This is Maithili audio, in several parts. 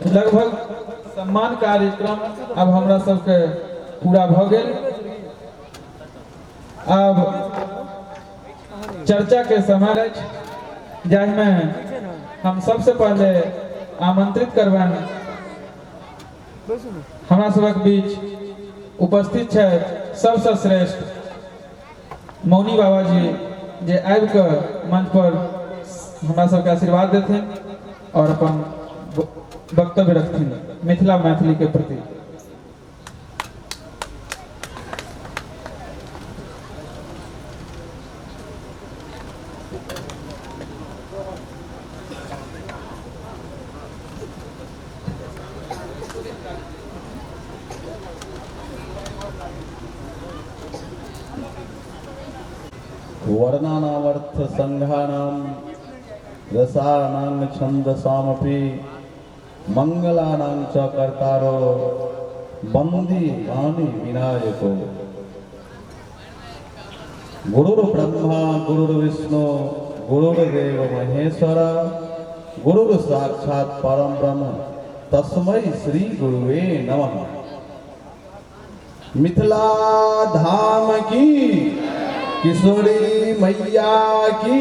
लगभग सम्मान कार्यक्रम आब हमरा सबके पूरा भऽ गेल। आब चर्चा के समय अछि, जाहिमे हम सबसे पहले आमंत्रित करबनि हमरा सबक बीच उपस्थित छथि सबसँ श्रेष्ठ मौनी बाबा जी, जे आबि कऽ मंच पर हमरा सबके आशीर्वाद देथिन और अपन वक्तव्य रखथिन मिथिला मैथिली के प्रति। वर्णानामर्थ संघानाम रसानां छंदसामपि मंगलानां च कर्तारो बंदी वाणी विनायको। गुरुर् ब्रह्मा गुरुर्विष्णु गुरुर्देव महेश्वर गुरुर् साक्षात परम ब्रह्म तस्मै श्री गुरुवे नमः। मिथिला धाम की किशोरी मैया की।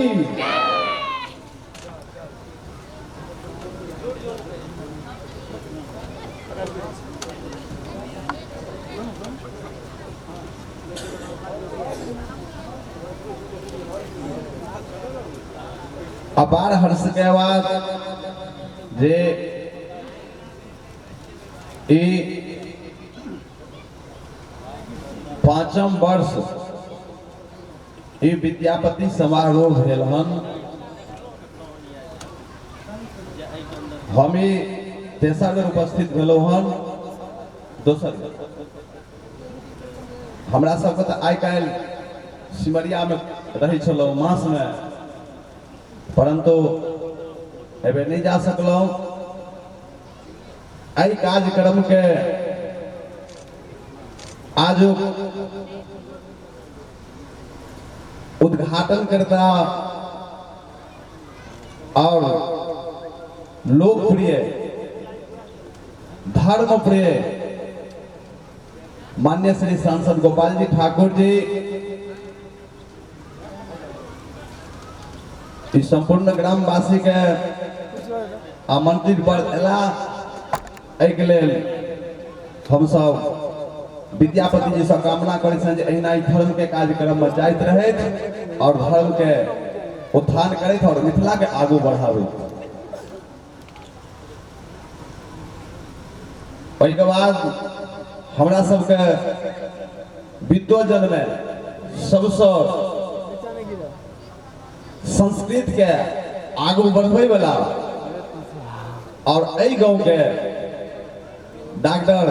अपार हर्ष के बाद जे ई पांचम वर्ष ई विद्यापति समारोह भेल हन। हम ई तेसर बेर उपस्थित भेलहुँ हन। दोसर हमरा सबके तऽ आइ काल्हि सिमरियामे रहै छलहुँ मासमे, परंतु एहिबेर नहि जा सकलहुँ। एहि कार्यक्रमके आज उद्घाटन करता और लोकप्रिय धर्मप्रिय माननीय श्री सांसद गोपाल जी ठाकुर जी, इस संपूर्ण ग्रामवासी के आमंत्रित पर एला, एहिके लेल हम सब विद्यापति जी से कामना करै छियनि जे एहिना ई धर्म के कार्यक्रम में जाइत रहथि और धर्म के उत्थान करैत और मिथिला के आगू बढ़ाबैत। ओहिके बाद हमरा सबके विद्वजन में सबसे संस्कृत के आगू बढ़बै वाला और एहि गांव के डॉक्टर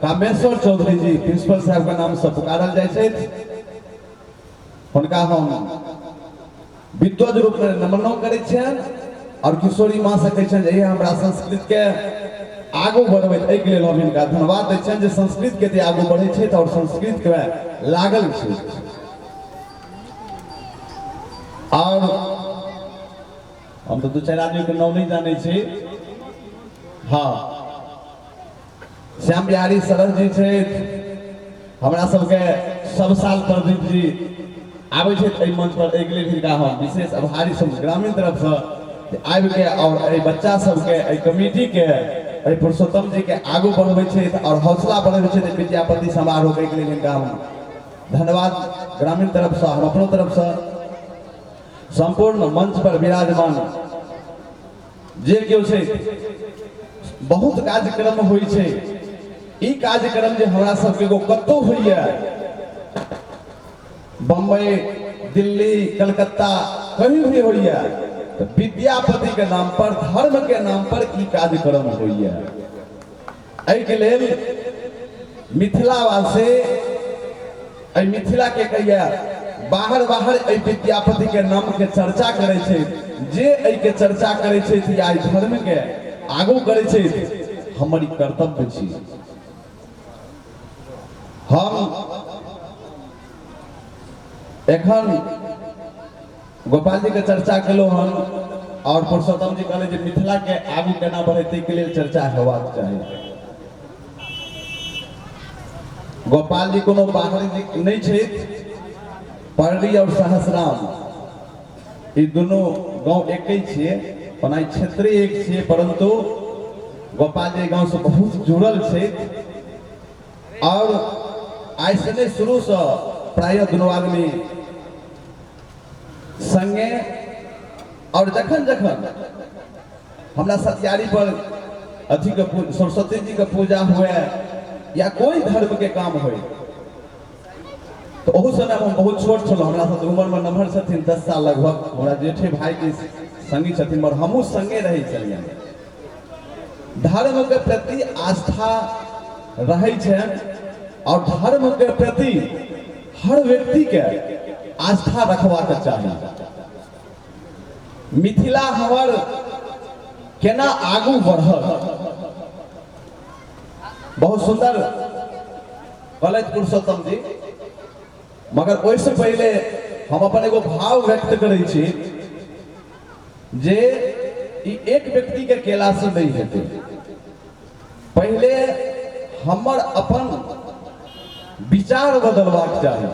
कामेश्वर चौधरी जी प्रिंसिपल साहब के नाम से पुकारल जाइ छथि, हुनका हम विद्वज रूप में नमनो करै छियनि और किशोरी माँ से कहै छियनि जे हमरा संस्कृत के आगू बढ़बैत, एहिके लेल हम हिनका धन्यवाद दै छियनि जे संस्कृत के आगू बढ़ै छथि और संस्कृत के लागल छै। और हम तऽ दू चारि आदमी के नाम नहि जानै छी। हाँ, श्याम बिहारी सरस जी छथि, हमरा सबके सब साल प्रदीप जी आबै छथि एहि मंच पर, एहिके लेल हिनका हम विशेष आभारी सब ग्रामीण तरफसँ आबि के और एहि बच्चा सबके, एहि कमिटी के, एहि पुरुषोत्तम जी के आगू बढ़बै छथि और हौसला बढ़बै छथि विद्यापति समारोह, एहिके लेल हिनका हम धन्यवाद ग्रामीण तरफसँ, हम अपनो तरफसँ। संपूर्ण मंच पर विराजमान जे केओ छै, बहुत कार्यक्रम होइ छै, ई कार्यक्रम जे हमरा सबके एगो कतौ होइए, बम्बई, दिल्ली, कलकत्ता कहीं भी होइए, तऽ विद्यापति के नाम पर, धर्म के नाम पर ई कार्यक्रम होइए। एहिके लेल मिथिलावासी एहि मिथिला के कहिए बाहर बाहर एहि विद्यापति के नाम के चर्चा करै छै, जे एहि के चर्चा करै छै या एहि धर्म के आगू करै छै, हमर ई कर्तव्य छी। हम एखन गोपाल जी के चर्चा केलहुँ हन। और पुरुषोत्तम जी कहले जे मिथिला के आगू केना बढ़े ताहिके लेल चर्चा हेबाक चाही। गोपाल जी कोनो बाहरी जी नहि छथि। पररी और सहसराम ई दुनू गांव एके छियै, ओना ई क्षेत्रे एक छियै, परंतु गोपाल जी गांव से बहुत जुड़ल छथि और आइ से नहि, शुरू से प्रायः दुनू आदमी संगे। और जखन जखन हमरा सत्यारी पर अथी के सरस्वती जी के पूजा हुए या कोई धर्म के काम हुए, तो ओहू समय हम बहुत छोट छलहुँ। हमरा सब उम्र में नमहर छथिन 10 साल लगभग, हमरा जेठे भाई के संगी छथिन, मगर हमहूँ संगे रहै छलियनि। धर्म के प्रति आस्था रहै छनि और धर्म के प्रति हर व्यक्ति के आस्था रखबाक चाही। मिथिला हमर केना आगू बढ़त, बहुत सुंदर कहलथि पुरुषोत्तम जी, मगर ओहिसँ पहिले हम अपन एगो भाव व्यक्त करै छी जे ई एक व्यक्ति के केला से नहीं हेतै। पहिले हमर अपन विचार बदलबाक चाही।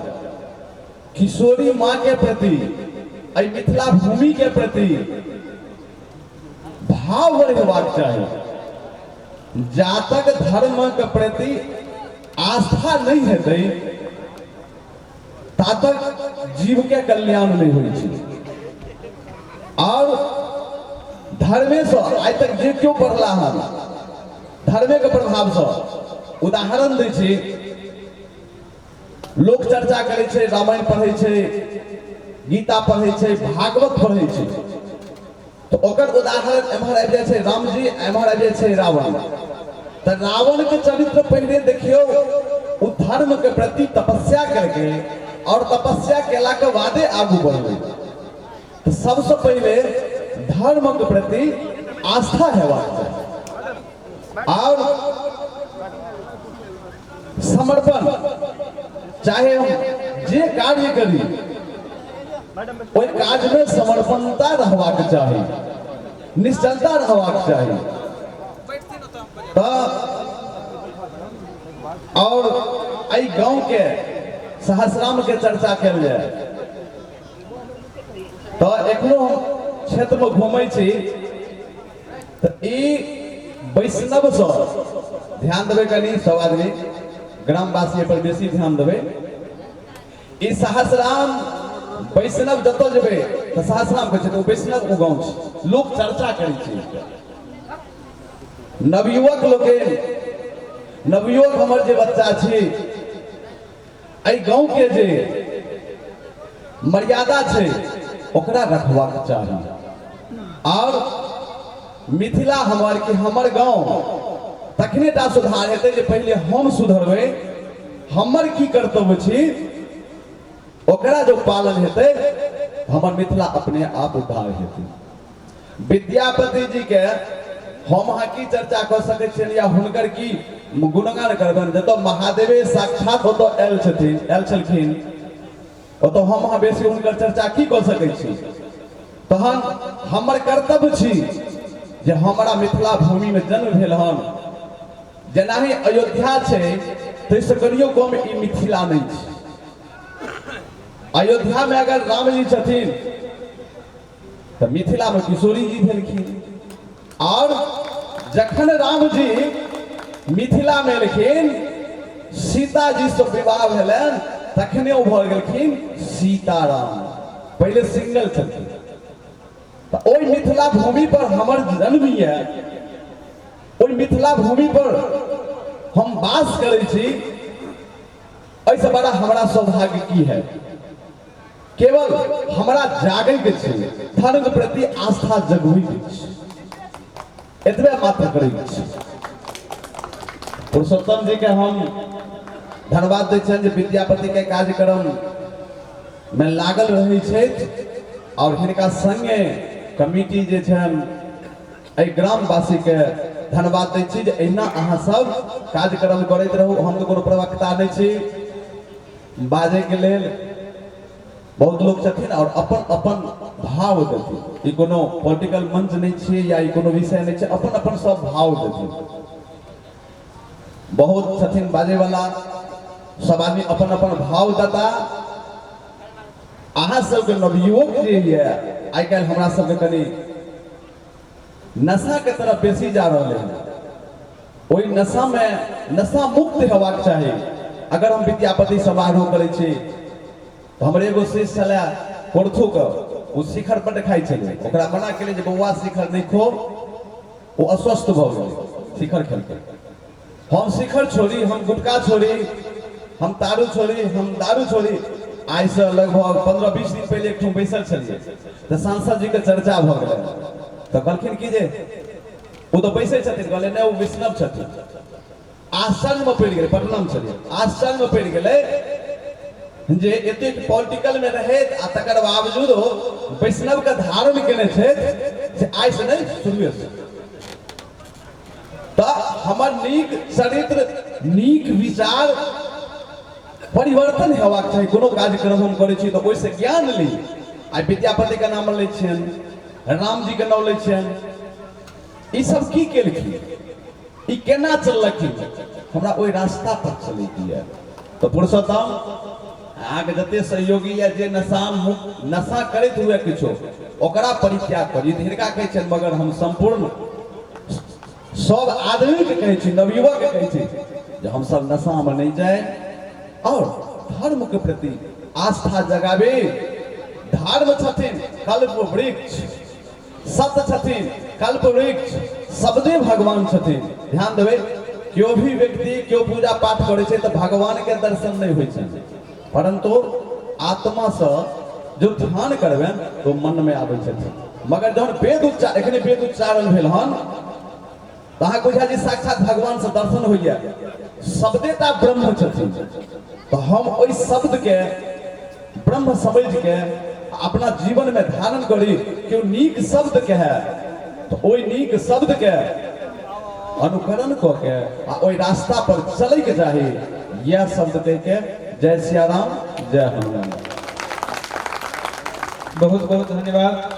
किशोरी माँ के प्रति, एहि मिथिला भूमि के प्रति भाव बढ़ेबाक चाही। जातक धर्म के प्रति आस्था नहीं हेतै तातक जीव के कल्याण नहीं होइ छै। और धर्मे से आइ तक जे क्यों बढ़ला हन धर्मे के प्रभाव से। उदाहरण दै छी, लोक चर्चा करै छै, रामायण पढ़ै छै, गीता पढ़ै छै, भागवत पढ़ै छै, तऽ ओकर उदाहरण एम्हर आबि जाइ छै रामजी, एम्हर आबि जाइ छै रावण। तऽ रावण के चरित्र पहिले देखियौ, ओ धर्म के प्रति तपस्या करके और तपस्या केला के बादे आगू बढ़लै। तऽ सबसे पहिले धर्म के प्रति आस्था हेबाक चाही और समर्पण, चाहे हम जे कार्य करी ओहि काजमे समर्पणता रहबाक चाही, निश्चलता रहबाक चाही। तऽ और एहि गांव के सहस्राम के चर्चा कयल जाय तऽ एखनो हम क्षेत्रमे घूमै छी तऽ ई वैष्णवसँ ध्यान देबै कनि सब आदमी, ग्रामवासी एहि पर बेसी ध्यान देबै। ई सहस्राम वैष्णव जतऽ जेबै तऽ सहस्राम कहै छै तऽ ओ वैष्णव ओ गाँव छै, लोक चर्चा करै छै। नवयुवक लोकनि, नवयुवक हमर जे बच्चा छी, एहि गाँव के जे मर्यादा छै ओकरा रखबाक चाही। और मिथिला हमर कि हमर गाँव तखने टा सुधार हेतै जे पहिले हम सुधरबै। हमर की कर्तव्य छी ओकरा जो पालन हेतै, हमर मिथिला अपने आप उद्धार हेतै। विद्यापति जी के हम अहाँ की चर्चा कऽ सकै छियनि या हुनकर की गुणगान करबनि? जतऽ महादेवे साक्षात ओतऽ आयल छथिन, आयल छलखिन, ओतऽ हम अहाँ बेसी हुनकर चर्चा की कऽ सकै छी? तहन हमर कर्तव्य छी जे हमरा मिथिला भूमिमे जन्म भेल हन, जेनाहि अयोध्या छै ताहिसँ कनियो कम ई मिथिला नहि छै। अयोध्यामे अगर रामजी छथिन तऽ मिथिलामे किशोरी जी भेलखिन। और जखन रामजी मिथिलामे एलखिन, सीताजी से विवाह भेलनि, तखने ओ भऽ गेलखिन सीताराम। पहिले सिंगल छलखिन। तऽ ओहि मिथिला भूमि पर हमर जन्म यऽ, ओहि मिथिला भूमि पर हम वास करै छी, एहिसँ बड़ा हमरा सौभाग्य की है? केवल हमरा जागै के छै, धर्म के प्रति आस्था जगबै के छै, एतबे मात्र करै के छै। पुरुषोत्तम जी के हम धन्यवाद दै छियनि जे विद्यापति के कार्यक्रम में लागल रहै छथि और हिनका संगे कमिटी जे छनि एहि ग्रामवासी के धन्यवाद दै छी जे एहिना अहाँ सब कार्यक्रम करैत रहू। हम तऽ कोनो प्रवक्ता नहि छी बाजैके लेल। बहुत लोक छथिन आओर अपन अपन भाव देथिन। ई कोनो पॉलिटिकल मंच नहि छियै या ई कोनो विषय नहि छै, अपन अपन सब भाव देथिन। बहुत छथिन बाजैवला, सब आदमी अपन अपन भाव देता। अहाँ सबके नवयुवक जे यऽ आइ काल्हि हमरा सबके कनि नशा के तरफ बेसी जा रहल है, ओहि नशा में नशा मुक्त हेबाक चाही। अगर हम विद्यापति समारोह करै छी तऽ हमर एगो शिष्य छलै कोरथूके, ओ शिखर बड्ड खाइ छलै, ओकरा मना केलियै जे बौआ शिखर नहि खो, ओ अस्वस्थ भऽ गेलै शिखर खेलकै। हम शिखर छोड़ी, हम गुटखा छोड़ी, हम तारू छोड़ी, हम दारू छोड़ी। आइसँ लगभग 15-20 दिन पहिले एकठाम बैसल छलियै तऽ सांसद जीके चर्चा भऽ गेलै, तऽ कहलखिन कि जे ओ तऽ बैसै छथिन, कहलियै नहि ओ वैष्णव छथिन। आश्चर्यमे पड़ि गेलै, पटनामे छलियै, आश्चर्यमे पड़ि गेलै जे एतेक पॉलिटिकलमे रहैत आ तकर बावजूद वैष्णवके धारण केने छथि से आइसँ नहि शुरुएसँ। तऽ हमर नीक चरित्र, नीक विचार परिवर्तन हेबाक चाही। कोनो कार्यक्रम हम करै छी तऽ ओहिसँ ज्ञान ली। आइ विद्यापतिके नाम लै छियनि, रामजीके नाम लै छियनि, ई सब की केलखिन, ई केना चललखिन, हमरा ओहि रास्ता पर चलैके यऽ। तऽ पुरुषोत्तम अहाँके जते सहयोगी यऽ जे नशा मुक्त नशा करैत हुए किछो ओकरा परित्याग करी। तऽ हिनका कहै छियनि, मगर हम सम्पूर्ण सब आदमीके कहै छी, नवयुवकके कहै छी जे हमसब नशामे नहि जाइ और धर्मके प्रति आस्था जगाबी। धर्म छथिन कल्प वृक्ष, सत्य छथिन कल्प वृक्ष, शब्दे भगवान छथिन। ध्यान देबै, केओ भी व्यक्ति केओ पूजा पाठ करै छै तऽ भगवानके दर्शन नहि होइ छै, परंतु आत्मासँ जो ध्यान करबै तो मनमे आबै छथिन। मगर जहन वेद उच्चार, एखने वेद उच्चारण भेल हन तऽ अहाँके बुझा जे साक्षात भगवानसँ दर्शन होइए, शब्दे टा ब्रह्म छथिन। तऽ हम ओहि शब्दके ब्रह्म समझिके अपना जीवनमे धारण करी। केओ नीक शब्द कहै तऽ ओहि नीक शब्दके अनुकरण कऽ के आ ओहि रास्ता पर चलैके चाही। यह शब्द कहिके जय सियाराम, जय हनुमान। बहुत बहुत धन्यवाद।